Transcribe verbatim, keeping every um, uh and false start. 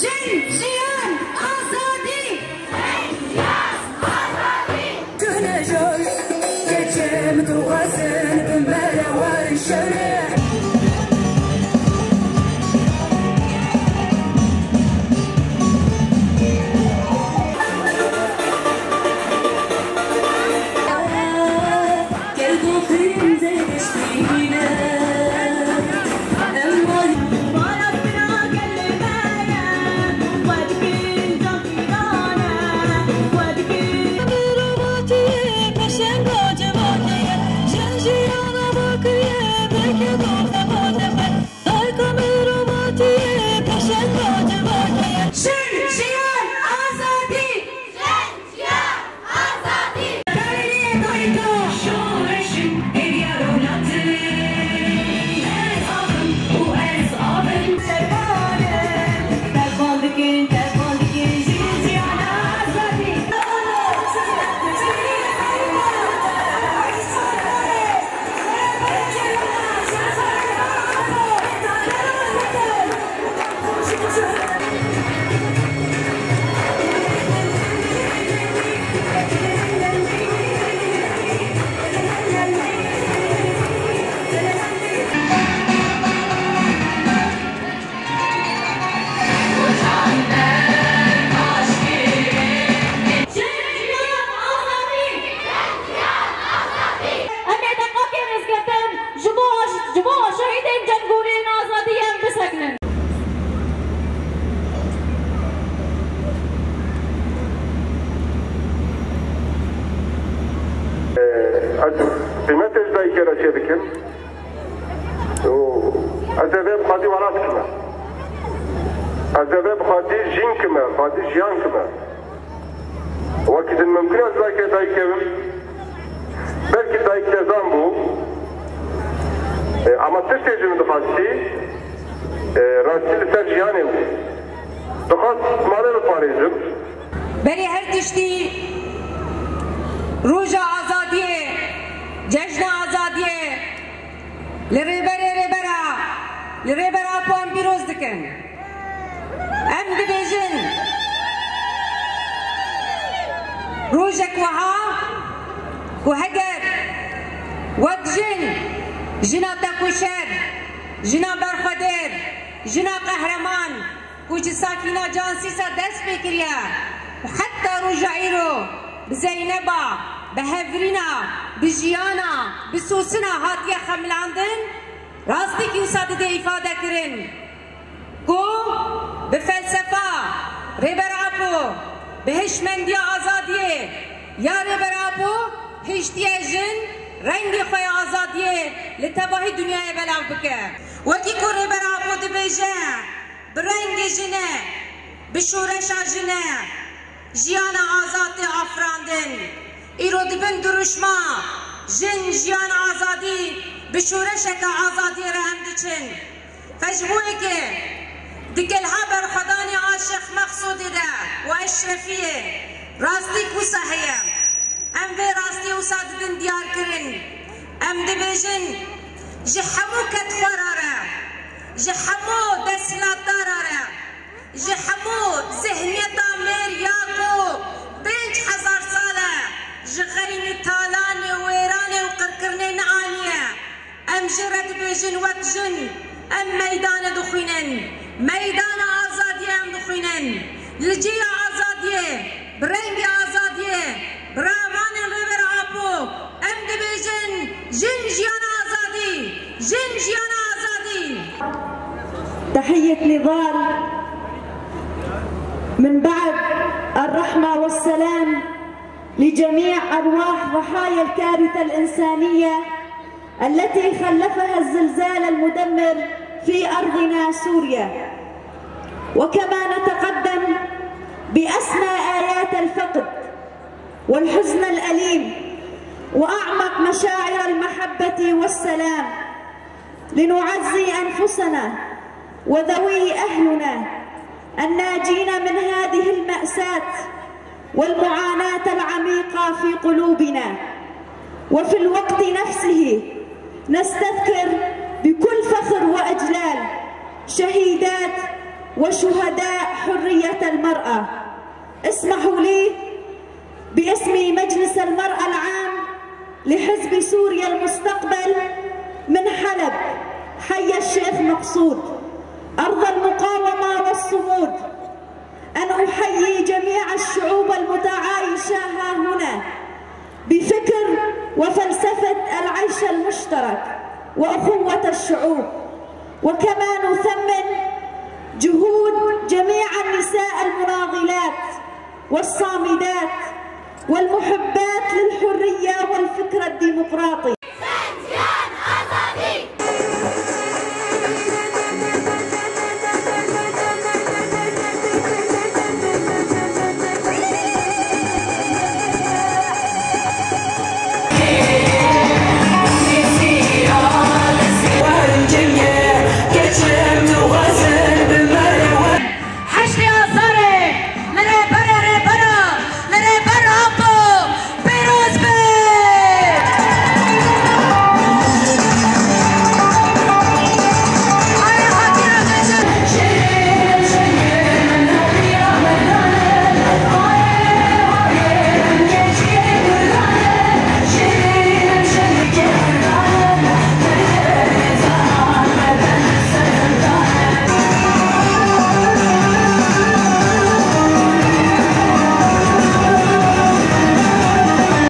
Jin, jiyan, azadî! Jin, jiyan, azadî! Tuhne jor, keçim tu xwazin bi me re warin şewre. Jin, jiyan, azadî! Jin, jiyan, azadî! Berê dayika şoreşin êdî ya dewletin. Ez axim û ez avim. Terkan dikin, terkan dikin, jin, jiyan, azadî! Em ê deqakê rêzgirtin ji bo, ji bo şehîdên cem goreyên azadiyê em bisekinin. Ez qîmetê ji dayikê re çêdikim. Û ez ê vê bi xwedî welat kime. Ez ê vê bi xwedî jin kime, xwedî jiyan kime. Wekî din mimkun e ez belkî dayikê bim. Belkî dayik nezan bû. E, ama tiştê ji min dixwestî, e, rastî li ser jiyanê bû. Dixwest malê biparêzim. Berî her tiştî roja azadiyê, cejna azadiyê li rêberê rêbera, li Rêber Apo em pîroz dikin. Em dibêjin, rojek wiha ku heger wek jin, jina tekoşer, jina berxwedêr, jina qehreman, ku ji Sakîna Cansîsa dest pê kiriye û heta roja îro bi Zeyneba, bi hevrîna, bi jiyana, bi sosina hatiye xemilandin, rastîkî wisa dide îfade kirin ku bi felsefa Rêber Apo, bi hişmendiya azadiyê ya Rêber Apo hiştiye jin rengê xwe ya azadiyê li tevahî dinyayê belav bike. Wekî ku Rêber Apo dibêje, bi rengê jin e, bi şoreşa jin e jiyana azad tê afirandin. Îro di bin dirûşma jin, jiyan, azadî bi şoreşeke azadiyê re em diçin. Fe ji bo yekê di kelha berxwedanê a Şêx Mexsûdê de û Eşrefiyê rastîk wisa heye. Em vê rastiyê wisa didin diyar kirin. Em dibêjin ji hemû kedxwara re, ji hemû desthilatdara re, ji hemû zihniyeta mêr ya ku pênc hezar sal e ji xeyn û talanê û wêranê û qirkirinê neaniye. Em jê re dibêjin wek jin, em meydanê dixwînin. Meydana azadiyê em dixwînin. Li cihê azadiyê, bi rengê azadiyê, bi ramanên Rêber Apo, em dibêjin, jin, jiyan, azadî! Jin, jiyan, azadî! تحية نضال من بعد الرحمة والسلام لجميع أرواح ضحايا الكارثة الإنسانية التي خلفها الزلزال المدمر في أرضنا سوريا. وكما نتقدم بأسمى آيات الفقد والحزن الأليم وأعمق مشاعر المحبة والسلام، لنعزي أنفسنا وذوي أهلنا الناجين من هذه المأساة والمعاناة العميقة في قلوبنا، وفي الوقت نفسه نستذكر بكل فخر وإجلال شهيدات وشهداء حرية المرأة. اسمحوا لي باسم مجلس المرأة العام لحزب سوريا المستقبل من حلب، حي الشيخ مقصود، أرض المقاومة والصمود، أن أحيي جميع الشعوب المتعايشة ها هنا بفكر وفلسفة العيش المشترك وأخوة الشعوب، وكما نثمن جهود جميع النساء المناضلات والصامدات والمحبات للحرية والفكر الديمقراطي.